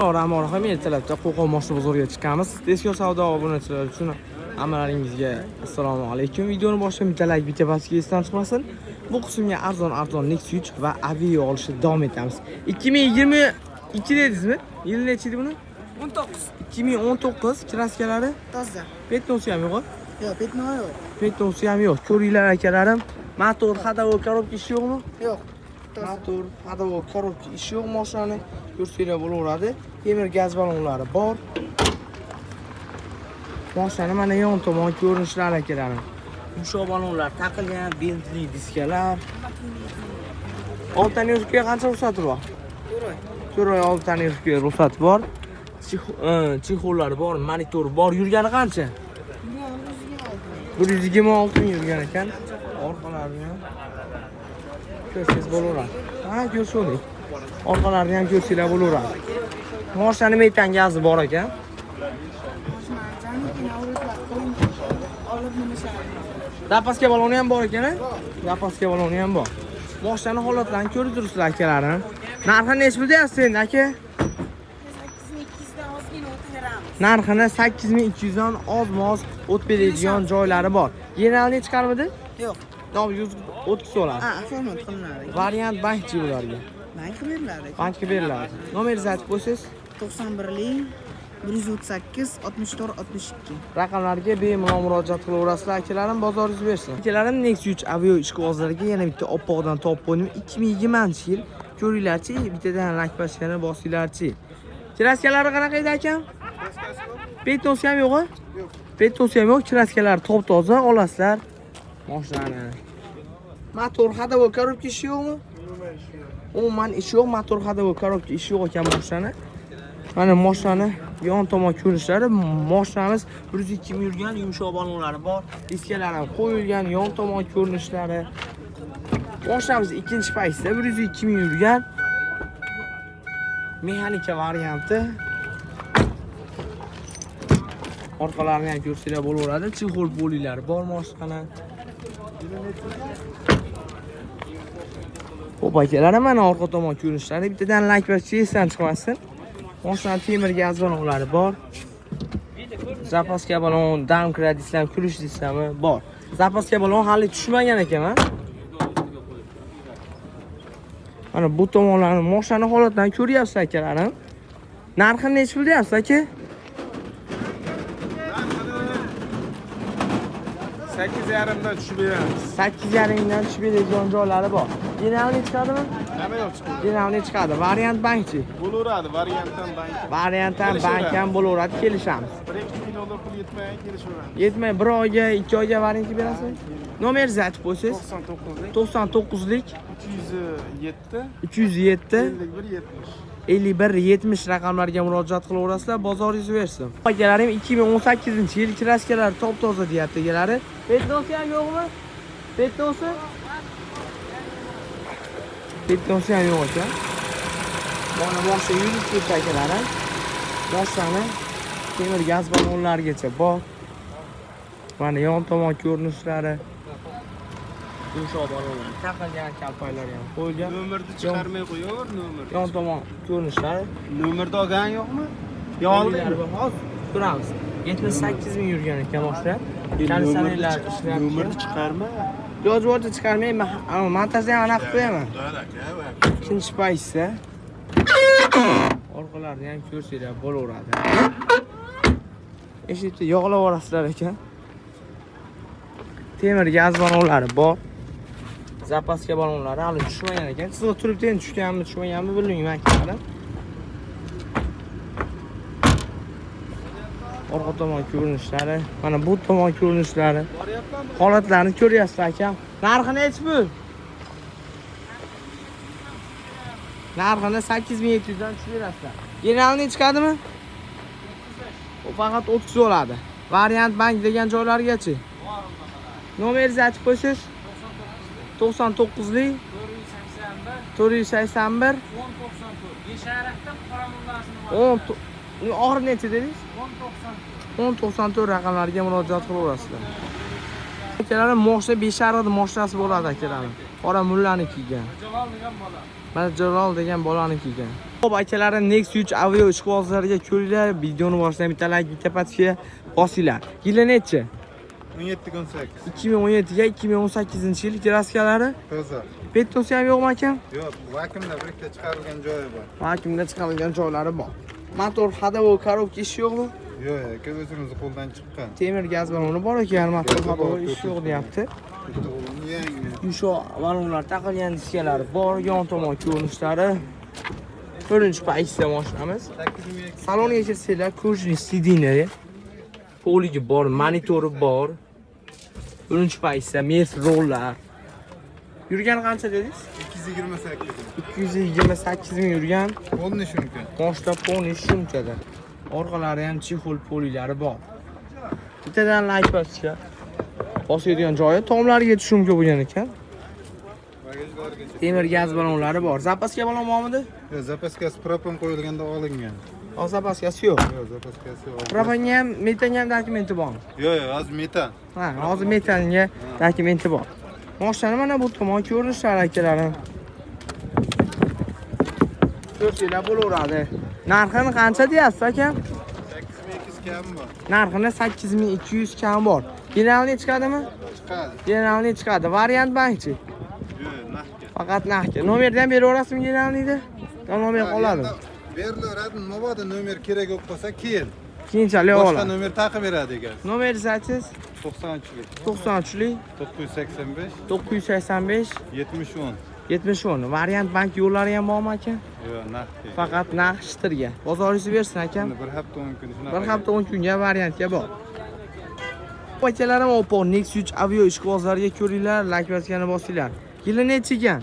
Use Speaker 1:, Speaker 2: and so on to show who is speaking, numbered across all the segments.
Speaker 1: Rahmonir rahim, ertalabda Qo'qon moshina bozoriga chiqamiz. Tezkor savdo obunachilari uchun hammalaringizga assalomu alaykum. Videoni boshida bitta like, bitta pastga esdan chiqmasin. Bu qismga arzon arzon Nexia 3 va Aveo olishni davom etamiz. 2022 dedingizmi? Yil nechi edi buni?
Speaker 2: 19.
Speaker 1: 2019 kraskalari
Speaker 2: Toza.
Speaker 1: Petnosi ham yo'q.
Speaker 2: Yo'q, пятно yo'q.
Speaker 1: Petnosi ham yo'q. Ko'ringlar akalarim. Motor, ходовой коробка ishi yo'qmi?
Speaker 2: Yo'q. Toza.
Speaker 1: Motor, ходовой коробка ishi yo'q mashinani ko'rsanglar bo'laveradi. Temir gaz ballonlari bor. Mashinani mana yon tomon ko'rinishlari akalarim. Yumshoq ballonlar taqilgan, bentli diskalar. Oltani yurishga qancha ruxsati bor?
Speaker 2: 4 oy.
Speaker 1: 4 oy oltani yurishga ruxsat bor. Чехол lari bor, monitor bor. Yurgani qancha? 126 ming yurgan ekan. Orqalarini ham ko'rsangiz bo'laveradi. Ha, ko'rishdik. Orqalarini ham ko'rsanglar bo'laveradi. Moshinani metan gazi bor ekan.
Speaker 2: Olib minishadi.
Speaker 1: Zapaska baloni ham bor ekan, a? Zapaska baloni ham bor. Moshinani holatlarini ko'rib turibsizlar akalarim. Narxi nechi pul deyapsiz endi aka?
Speaker 2: 8200 dan ozgina o'tib beramiz.
Speaker 1: Narxini 8200 dan oz-moz o't beradigan joylari bor. Generalniy chiqarmidi?
Speaker 2: Yo'q.
Speaker 1: Dom 100 o'tkazib oladi.
Speaker 2: Ha, оформить qilinadi.
Speaker 1: Variant bankchi bularga.
Speaker 2: Bankka beriladi.
Speaker 1: Bankka beriladi. Nomeringizni aytib qo'ysangiz.
Speaker 2: 91lik 138 64 62.
Speaker 1: Raqamlarga bemalol murojaat qilaverasizlar akalarim, bozoringiz bersin. Akalarim, Nexia 3 Aveo ishqibozlariga yana bitta oppoqdan topib qo'ydim. 2020-yil. Ko'ringlarchi, bittadan like bosgani bosinglarchi. Kraskalari qanaqa edi akam? Petnosi ham yo'q-a? Yo'q. Petnosi ham yo'q, kraskalari top-toza, olasizlar. Mashinani. Motor, ходовой коробка ishi yo'qmi? Umuman ishi yo'q, motor, ходовой коробка ishi yo'q ekan mashinani. Mana mashinani yon tomon ko'rinishlari, mashinamiz 102 ming yurgan, yumshoq ballonlari bor, diskalari ham qo'yilgan, yon tomon ko'rinishlari. Mashinamiz ikkinchi paytda 102 ming yurgan. Mexanika varianti. Orqalarini ham ko'rsanglar bo'laveradi. Chexol poliylari bor mashinani. Xo'p akalar, mana orqa tomon ko'rinishlari. Bittadan like bosib esdan chiqmasin. Mashina temir gaz ballonlari bor. Zapaska ballon, downgrade deysizlar, kulish deysizlarmi? Bor. Zapaska ballon hali tushmagan ekan, ha? Mana bu tomonlarni, mashinani holatlarini ko'ryapsiz akalarim. Narxini nechi pul deyapsiz aka?
Speaker 3: 8,5 dan tushib beramiz.
Speaker 1: 8,5 dan tushib beradigan joylari bor. Generalniy chiqadimi?
Speaker 3: Nima yo'q chiqib.
Speaker 1: Generalniy chiqadi. Variant bankchi.
Speaker 3: Bo'laveradi, variantdan bank.
Speaker 1: Variant ham bank ham bo'laveradi, kelishamiz.
Speaker 3: 1-2 ming dollar pul yetmagan kelishaveramiz.
Speaker 1: Yetmay bir oyga, 2 oyga variantga berasizmi? Nomeringizni aytib qo'ysangiz.
Speaker 3: 99lik
Speaker 1: 99lik
Speaker 3: 307
Speaker 1: 307
Speaker 3: 51 70.
Speaker 1: 51 70 raqamlarga murojaat qilaverasizlar, bozoringiz bersin. Akalarim, 2018-yil kraskalari top-toza deyapti egalari. Petnosi ham yo'qmi? Petnosi? Petnosi ham yo'q ekan. Mana boshqa yurib ketdi akalarim. Mashinani temir gaz ballonlarigacha bor. Mana yon tomon ko'rinishlari. Yumshoq ballonlar taqilgan, kalpaklar ham qo'yilgan.
Speaker 3: Nomerni chiqarmay qo'yaver, nomer.
Speaker 1: Yon tomon ko'rinishlari.
Speaker 3: Nomerni olgan yo'qmi? Yo
Speaker 1: Yo'llar bor. Hozir ko'ramiz. 78 ming yurgan ekan mashina. Konditsionerlar ishlayapti.
Speaker 3: Nomerni chiqarma.
Speaker 1: Iloji boricha chiqarmayman. Montajni ham anaqa qilib qo'yaman. Ikkinchi paytda orqalarini ham ko'rsanglar bo'laveradi. Eshikni yog'lab yuborasizlar ekan. Temir gaz ballonlari bor. Zapaska ballonlari hali tushmagan ekan. Chiziq turibdi, endi tushganmi, tushmaganmi bilmayman akalarim. Orqa tomon ko'rinishlari, mana bu tomon ko'rinishlari. Holatlarni ko'ryapsiz akam. Narxi nechi pul? Narxini 8700 dan tushib berasizlar. Generalniy chiqadimi? U faqat o'tkazib oladi. Variant bank degan joylargachi. Nomeringizni aytib qo'ysangiz. 99lik 481 10 oxiri necha dedingiz? 1094 raqamlariga murojaat qilaverasizlar. Akalarim, moshina Beshariqni moshinasi bo'ladi akalarim. Qora mullani kiygan. Mana Jalol degan bolani kiygan. Xo'p, akalarim, Nexia 3 Aveo ishqibozlariga ko'ringlar, videoni boshidan bitta like, bitta подписка bosinglar. Yili nechi?
Speaker 3: 17 18.
Speaker 1: 2017 ga 2018 yil краска lari.
Speaker 3: Toza.
Speaker 1: Пятно si ham yo'qmi akam?
Speaker 3: Yo'q, vakuumda bir ikkita chiqarilgan joyi bor.
Speaker 1: Vakuumda chiqarilgan joylari bor. Motor, ходовой, коробка ishi yo'qmi?
Speaker 3: Yo'q, aka, o'zimizni qo'ldan chiqqan.
Speaker 1: Temir gaz baloni bor ekan, motor
Speaker 3: Gazi bor,
Speaker 1: ходовой ishi yo'q deyapti.
Speaker 3: Bitta qo'lini yangi.
Speaker 1: Yumshoq balonlar taqilgan, diskalari bor, yon tomon ko'rinishlari. Birinchi pozitsiya mashinamiz.
Speaker 3: 8200.
Speaker 1: Salonga kirsanglar, кожаный сиденье, poligi bor, monitori bor. Birinchi pozitsiya Merc rollar. Yurgani qancha dedingiz?
Speaker 3: 228.
Speaker 1: 228 ming yurgan.
Speaker 3: Полный shumka.
Speaker 1: Moshina полный шумка da. Orqalari ham чехол poliklari bor. Bittadan like bosishga. Bosadigan joyi tomlariga шумка bo'lgan ekan.
Speaker 3: Bagajlargacha.
Speaker 1: Temir gaz balonlari bor. Запаска balon bormidi?
Speaker 3: Yo'q, запаска si propan qo'yilganda olingan.
Speaker 1: Hozir запаска si yo'q.
Speaker 3: Yo'q, запаска si yo'q.
Speaker 1: Propanga ham, metanga ham dokumenti bormi?
Speaker 3: Yo'q, yo'q, hozir metan.
Speaker 1: Ha, hozir metanga dokumenti bor. Mashinani mana bu tomon ko'rinishlari, akalarim. Ko'rsanglar bo'laveradi. Narxini qancha deyapsiz, akam?
Speaker 3: 8200 kam bor.
Speaker 1: Narxini 8200 kam bor. Generalniy chiqadimi?
Speaker 3: Chiqadi.
Speaker 1: Generalniy chiqadi. Variant bankchi.
Speaker 3: Yo'q, naqdga.
Speaker 1: Faqat naqdga. Nomerni ham beraverasizmi generalniyda? Yo, nomer qoladi.
Speaker 3: Berilaveradi, mabodo nomer kerak bo'lib qolsa, keyin.
Speaker 1: Keyinchalik
Speaker 3: Boshqa
Speaker 1: oladi.
Speaker 3: nomer taqib beradi egasi.
Speaker 1: Nomeringizni aytsangiz.
Speaker 3: 93lik.
Speaker 1: 93lik.
Speaker 3: 985.
Speaker 1: 985.
Speaker 3: 70 10.
Speaker 1: 70 10. Variant bank yo'llari ham bormi, aka?
Speaker 3: Yo'q, naqdga.
Speaker 1: Faqat naqd shitirga. Bozoringizni bersin, akam.
Speaker 3: Endi bir hafta 10 kun shunaqa.
Speaker 1: Bir hafta 10 kunga variantga bor. Akalarim, Oppo Nexia 3 Aveo ishqibozlariga ko'ringlar, like bosgani bosinglar. Yili nechi ekan?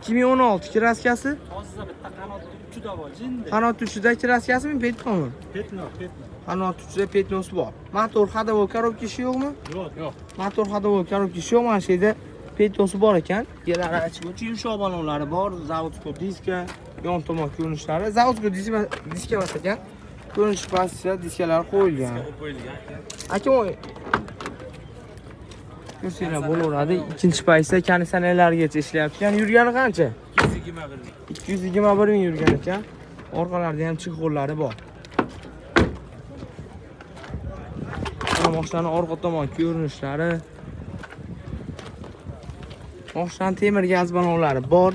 Speaker 1: 2016 краска si?
Speaker 4: Hozir bitta qanot uchida bor, jinni.
Speaker 1: Qanot uchida краска simi, пятно mi?
Speaker 4: Пятно, пятно.
Speaker 1: Qanot uchida пятно si bor. Motor, ходовой, коробка ishi yo'qmi?
Speaker 4: Yo'q, yo'q.
Speaker 1: Motor, ходовой, коробка ishi yo'q, mana shu yerda пятно si bor ekan. Yerlari achib, yumshoq balonlari bor, заводской diska, yon tomon ko'rinishlari. Заводской diska diska emas ekan. Ko'rinish pastida diskalari qo'yilgan.
Speaker 4: Qo'yilgan.
Speaker 1: Aka, ko'rsanglar bo'laveradi. Ikkinchi paytda konditsionerlargacha ishlayapti. Ya'ni yurgani qancha?
Speaker 4: 221 ming.
Speaker 1: 221 ming yurgan ekan. Orqalarida ham чехол lari bor. Mana mashinani orqa tomon ko'rinishlari. Mashinani temir gaz balonlari bor.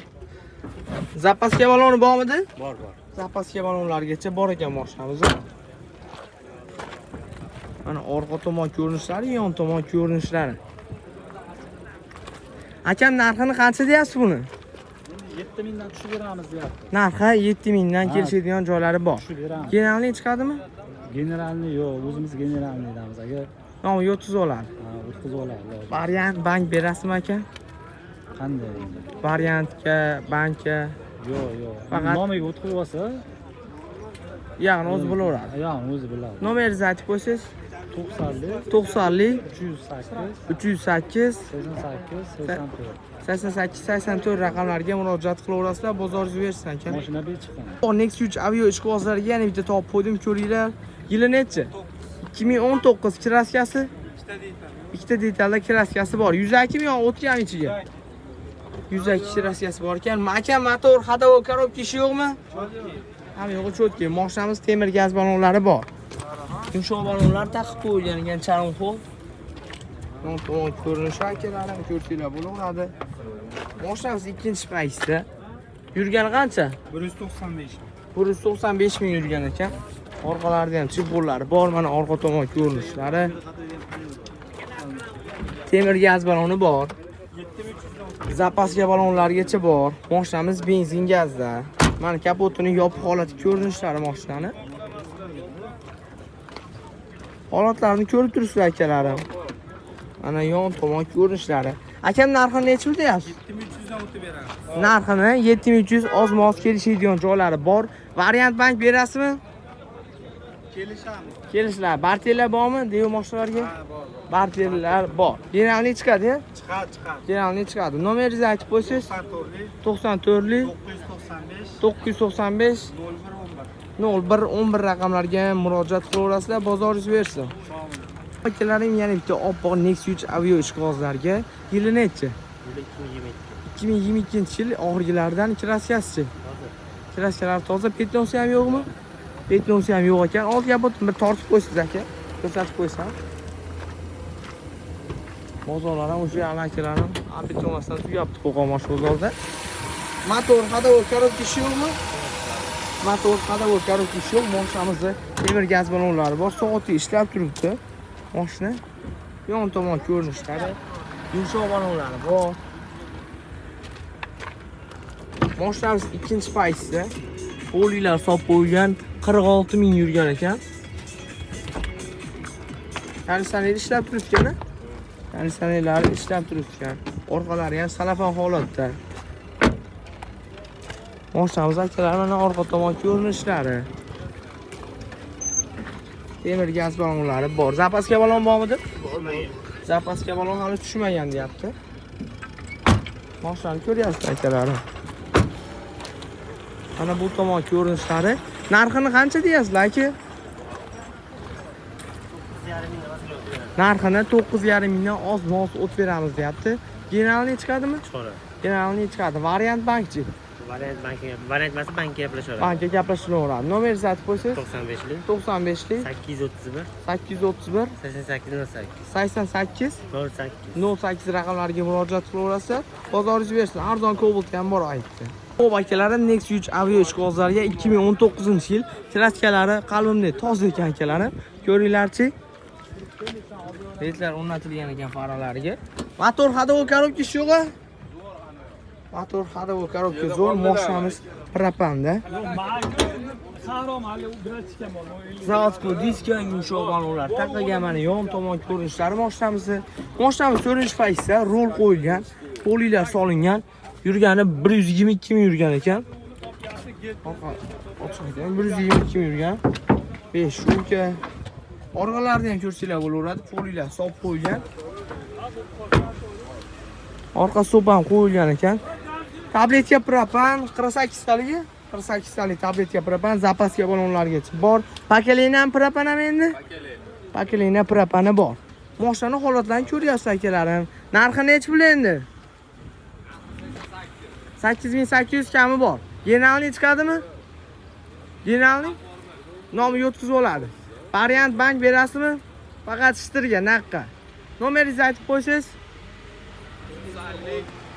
Speaker 1: Запаска baloni bormidi?
Speaker 4: Bor, bor.
Speaker 1: Запаска balonlargacha bor ekan mashinamizda. Mana orqa tomon ko'rinishlari, yon tomon ko'rinishlari. Akam, narxini qancha deyapsiz buni?
Speaker 4: 7 mingdan tushib beramiz deyapti.
Speaker 1: Narxi 7000 dan
Speaker 4: Ha.
Speaker 1: kelishadigan joylari bor.
Speaker 4: Tushib beramiz.
Speaker 1: Generalniy chiqadimi?
Speaker 4: Generalniy yo'q, o'zimiz generalniydamiz aka.
Speaker 1: Nomiga 30 oladi.
Speaker 4: Ha, o'tkazib oladi. Iloji.
Speaker 1: Variant bank berasizmi, aka?
Speaker 4: Qanday endi?
Speaker 1: Variantga, bankka,
Speaker 4: Yo'q, yo'q.
Speaker 1: Faqat-
Speaker 4: Nomiga o'tkazib olsa,
Speaker 1: ya'ni o'zi bilaveradi.
Speaker 4: Yo'q, o'zi biladi.
Speaker 1: Nomeringizni aytib qo'ysangiz.
Speaker 4: 90lik.
Speaker 1: 90lik.
Speaker 4: 308.
Speaker 1: 308.
Speaker 4: 88 84.
Speaker 1: 88 84 raqamlariga murojaat qilaverasizlar. Bozoringiz bersin, aka.
Speaker 4: Mashina bechiqqan.
Speaker 1: Nexia 3 Aveo ishqibozlariga yana bitta topib qo'ydim, ko'ringlar. Yili nechi? 2019 краска si? Ikkita detalda краска si bor. 102 mi yo o'tgan ichiga? 102 краска si bor ekan. Aka, motor, ходовой, коробка ishi yo'qmi? Ham yo'q, чётко. Mashinamiz temir gaz balonlari bor. Yumshoq balonlar taqib qo'yilgan ekan, charm. Yon tomon ko'rinishi, akalarim, ko'rsanglar bo'laveradi. Mashinamiz ikkinchi paytda. Yurgani qancha?
Speaker 3: 195.
Speaker 1: 195 ming yurgan ekan. Orqalarida ham чехол lari bor, mana orqa tomon ko'rinishlari. Temir gaz baloni bor. Запаска balonlargacha bor. Mashinamiz benzin gazda. Mana kapotini yopiq holati ko'rinishlari mashinani. Holatlarini ko'rib turibsizlar, akalarim. Mana yon tomon ko'rinishlari. Akam, narxini nechi pul deyapsiz?
Speaker 3: 7300 dan o'tib beramiz.
Speaker 1: Narxini 7300, oz-moz kelishadigan joylari bor. Variant bank berasizmi?
Speaker 3: Kelishamiz.
Speaker 1: Kelishlar. Barterlar bormi dev mashinalarga?
Speaker 3: Ha, bor, bor.
Speaker 1: Barterlar bor. Generalniy chiqadi, ya?
Speaker 3: Chiqadi, chiqadi.
Speaker 1: Generalniy chiqadi. Nomeringizni aytib qo'ysangiz.
Speaker 3: 94
Speaker 1: 94lik.
Speaker 3: 995.
Speaker 1: 995.
Speaker 3: 01 11.
Speaker 1: 01 11 raqamlarga ham murojaat qilaverasizlar, bozoringiz bersin. Akalarim, yana bitta oppoq Nexia 3 Aveo ishqibozlarga. Yili nechi? 2022 yil oxirgilaridan. Краска sichi? Kraskalari toza, пятно si ham yo'qmi? Пятно si ham yo'q ekan. Old kapotini bir tortib qo'ysiz aka. Ko'rsatib qo'ysam. Bozorlar ham o'sha amakalarim обед bo'lmasdan tugabdi Qo'qon bozorida. Motor, ходовой, коробка ishi yo'qmi? Motor, ходовой, коробка ishi yo'q. Mashinamizda temir gaz ballonlari bor. Soati ishlab turibdi. Mashina yon tomon ko'rinishlari, yumshoq ballonlari bor. Mashinamiz ikkinchi paytda poliylar solib qo'yilgan, 46 ming yurgan ekan. Konditsioner ishlab turibdi. Konditsionerlari ishlab turibdi. Orqalari ham salafon holatda. Mashinamiz, akalar, mana orqa tomon ko'rinishlari. Temir gaz ballonlari bor. Запаска ballon bormidi? Запаска ballon hali tushmagan deyapti. Mashinani ko'ryapsiz, akalarim. Mana bu tomon ko'rinishlari. Narxini qancha deyapsizlar, aka? Narxini 9,5 mingdan oz moz o't beramiz deyapti. Generalniy chiqadimi?
Speaker 5: Chiqadi.
Speaker 1: Generalniy chiqadi. Variant bankchi.
Speaker 5: Variant bankiga, variant emas, bankka gaplashaveradi.
Speaker 1: Bankka gaplashilaveradi. Nomeringizni aytib qo'ysangiz.
Speaker 5: 95lik
Speaker 1: 95lik
Speaker 5: 831
Speaker 1: 831
Speaker 5: 88 08
Speaker 1: 88
Speaker 5: 08.
Speaker 1: 08 raqamlariga murojaat qilaverasizlar. Bozoringiz bersin. Arzon Cobalt ham bor aytdi. Xo'p, akalarim, Nexia 3 Aveo ishqibozlarga 2019-yil, kraskalari qalbimdek toza ekan, akalarim. Ko'ringlarchi. Ledlar o'rnatilgan ekan faralariga. Motor, ходовой, коробка yo'q. Motor, ходовой, коробка zo'r, mashinamiz propanda. Заводской diska, yumshoq balonlar taqilgan, mana yon tomon ko'rinishlari mashinamizni. Mashinamiz ko'rinish paytida rol qo'yilgan, poliylar solingan, yurgani 122 ming yurgan ekan. Orqa ochiq ekan, 122 ming yurgan. 5 shumka. Orqalarini ham ko'rsanglar bo'laveradi, poliylar solib qo'yilgan. Orqa стоп ham qo'yilgan ekan. Tabletka propan 48 taligi, 48 talik tabletka propan, запаска ballonlargacha bor. Поколение ham propan ham endi? Поколение propani bor. Mashinani holatlarini ko'ryapsiz, akalarim. Narxi nechi pul endi? 8800 kami bor. Generalniy chiqadimi? Generalniy nomi yo'tkizib oladi. Variant bank berasizmi? Faqat shitirga, naqqa. Nomeringizni aytib qo'ysangiz.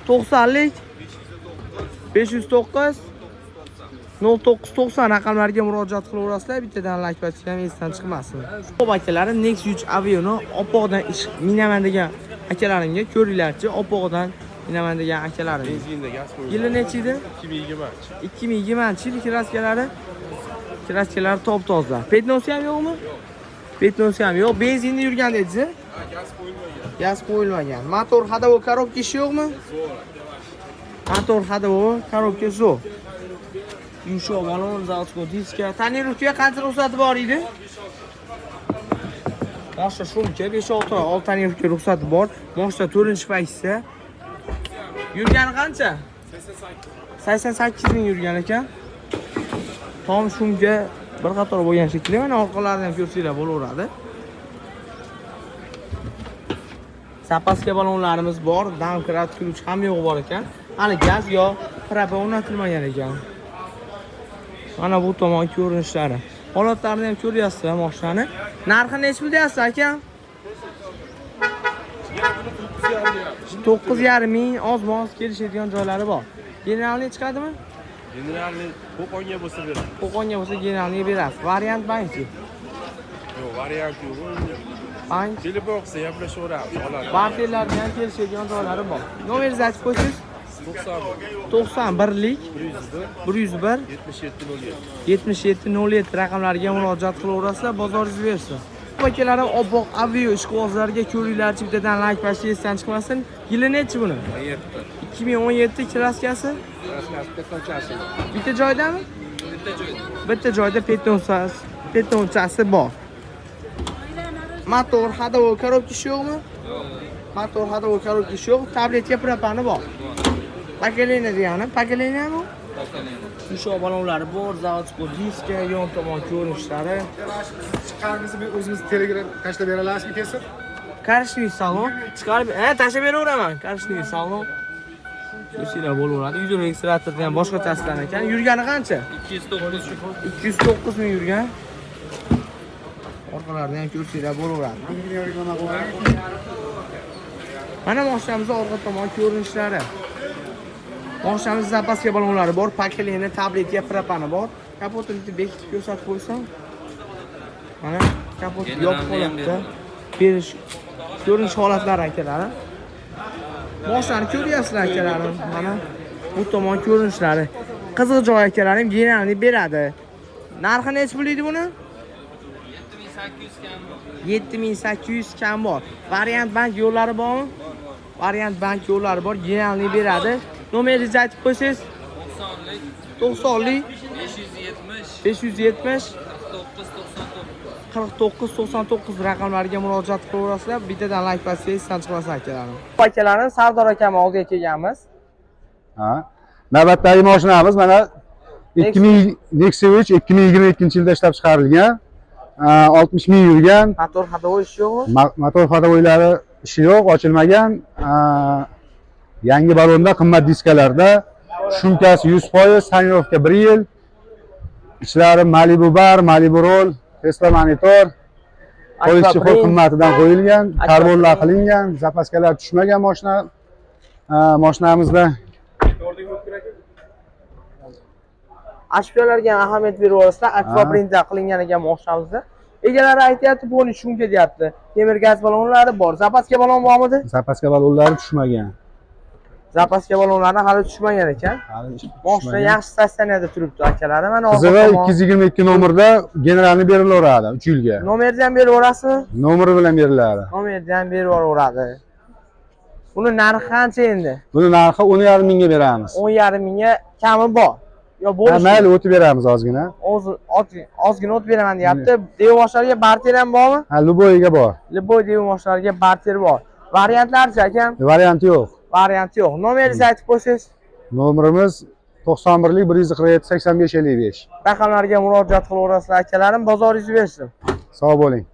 Speaker 1: 90lik 509 0990 raqamlariga murojaat qilaverasizlar. Bittadan layk bosishga ham esdan chiqmasin. Xo'p, akalarim, Nexia 3 Aveo'ni oppoqdan ish minaman degan akalarimga ko'ringlarchi, oppoqdan minaman degan akalarim.
Speaker 6: Benzinda gaz qo'yilgan.
Speaker 1: Yili nechi edi?
Speaker 6: 2020.
Speaker 1: 2020 yil, kraskalari kraskalari top toza. Пятно si ham yo'qmi? Пятно si ham yo'q. Benzinda yurgan dedingiz?
Speaker 6: Gaz qo'yilmagan.
Speaker 1: Gaz qo'yilmagan. Motor, ходовой, коробка ishi yo'qmi? Motor, ходовой, коробка zo'r. Yumshoq balon, заводской diska. Тонировка ga qancha ruxsati bor edi? Moshina шумка 5-6 oy old тонировка ruxsati bor. Moshina 4-paytda. Yurgani qancha? 88 ming yurgan ekan. Tom шумка bir qator bo'lgan shekilli. Mana orqalarini ham ko'rsanglar bo'laveradi. Запаска ballonlarimiz bor, домкрат, ключ hamma yo'q bor ekan. Hali gaz yo propa o'rnatilmagan ekan. Mana bu tomon ko'rinishlari. Holatlarini ham ko'ryapsizlar mashinani. Narxi nechi pul deyapsiz, aka? 9,5 ming oz-moz kelishadigan joylari bor. Generalniy chiqadimi?
Speaker 6: Generalniy Qo'qonga bo'lsa beradi.
Speaker 1: Qo'qonga bo'lsa generalniy berasiz. Variant bankchi.
Speaker 6: Yo'q, variant yo'q.
Speaker 1: Bank
Speaker 6: Telefon qilsa gaplashaveramiz, oladi.
Speaker 1: Barterlar bilan kelishadigan joylari bor. Nomeringizni aytib qo'ysangiz.
Speaker 6: 91
Speaker 1: 91lik
Speaker 6: 101
Speaker 1: 101
Speaker 6: 77 07.
Speaker 1: 77 07 raqamlariga murojaat qilaverasizlar, bozoringiz bersin. Akalarim, oppoq Aveo ishqibozlarga ko'ringlarchi, bittadan layk bosish esdan chiqmasin. Yili nechi buni?
Speaker 6: 17.
Speaker 1: 2017, kraskasi? Bitta joydami?
Speaker 6: Bitta joyda.
Speaker 1: Bitta joyda пятно chasi, пятно chasi bor. Motor, ходовой, коробка ishi yo'qmi? Motor, ходовой, коробка ishi yo'q. Tabletka propani bor. Поколение degani, поколение mi? Yumshoq ballonlari bor, заводской diska, yon tomon ko'rinishlari.
Speaker 3: Chiqqanimizni o'zimiz Telegram tashlab bera olasizmi kesib?
Speaker 1: Коричневый salon chiqarib, ha, tashlab beraveraman. Коричневый salon. Ko'rsanglar bo'laveradi. Yuz registratorda ham boshqachasidan ekan. Yurgani qancha?
Speaker 6: 209.
Speaker 1: 209 ming yurgan. Orqalarini ham ko'rsanglar bo'laveradi. Mana mashinamizni orqa tomon ko'rinishlari. Mashinamiz zapaska balonlari bor, pakelini, tabletka, propani bor. Kapotini bitta bekitib ko'rsatib qo'ysam. Mana kapot yopiq holatda berish ko'rinish holatlari akalarim. Mashinani ko'ryapsizlar akalarim. Mana bu tomon ko'rinishlari. Qiziq joy akalarim, generalni beradi. Narxi nechi pul edi buni? 7800 kam bor. Variant bank yo'llari bormi? Variant bank yo'llari bor, generalni beradi. Nomeringizni aytib qo'ysangiz. 90lik
Speaker 6: 570
Speaker 1: 570
Speaker 6: 49
Speaker 1: 49 99 raqamlariga murojaat qilaverasizlar. Bittadan like bossangiz esdan chiqmasin akalarim. Akalarim, Sardor akam oldiga kelganmiz.
Speaker 7: Ha. Navbatdagi mashinamiz mana 2000 Nexia 3 2022-yilda ishlab chiqarilgan. 60 ming yurgan.
Speaker 1: Motor ходовой ish yo'qmi?
Speaker 7: Motor ходовой lari ishi yo'q, ochilmagan. Yangi balonda, qimmat diskalarda, shumkasi 100%, tonirovka 1 yil. Ichlari Malibu bar, Malibu roll, Tesla monitor, qo'yish chexol
Speaker 1: Aquaprint.
Speaker 7: qimmatidan qo'yilgan, karbonlar
Speaker 1: Aquaprint.
Speaker 7: qilingan, zapaskalar tushmagan mashina mashinamizda.
Speaker 1: Ashyolarga ham ahamiyat beraverasizlar. Akvaprintlar qilingan ekan mashinamizda. Egalari aytyapti, buni shumka deyapti. Temir gaz balonlari bor. Zapaska balon bormidi?
Speaker 7: Zapaska balonlari tushmagan.
Speaker 1: Zapaska balonlari hali tushmagan ekan.
Speaker 7: Hali
Speaker 1: Mashina
Speaker 7: tushmagan.
Speaker 1: yaxshi sostoyaniyada turibdi akalari. Mana orqa
Speaker 7: Qizig'i
Speaker 1: tomon.
Speaker 7: 222 nomerda generalni berilaveradi 3 yilga.
Speaker 1: Nomerni ham beraverasizmi?
Speaker 7: Nomeri bilan beriladi.
Speaker 1: Nomerni ham beraveradi. Buni narxi qancha endi?
Speaker 7: Buni narxi 10,5 mingga beramiz.
Speaker 1: 10,5 mingga kami bor. Yo
Speaker 7: Ha,
Speaker 1: bo'lishi.
Speaker 7: mayli, o'tib beramiz ozgina.
Speaker 1: O'zi ozgina o't beraman deyapti. Devoshlarga barter ham bormi?
Speaker 7: Ha, любой ga bor.
Speaker 1: Любой devoshlarga barter bor. Variantlarchi akam?
Speaker 7: Varianti yo'q.
Speaker 1: Varianti yo'q. Nomeringizni aytib qo'ysangiz.
Speaker 7: Nomerimiz 91lik 147 85 55.
Speaker 1: Raqamlarga murojaat qilaverasizlar akalarim. Bozoringiz bersin.
Speaker 7: Sog' bo'ling.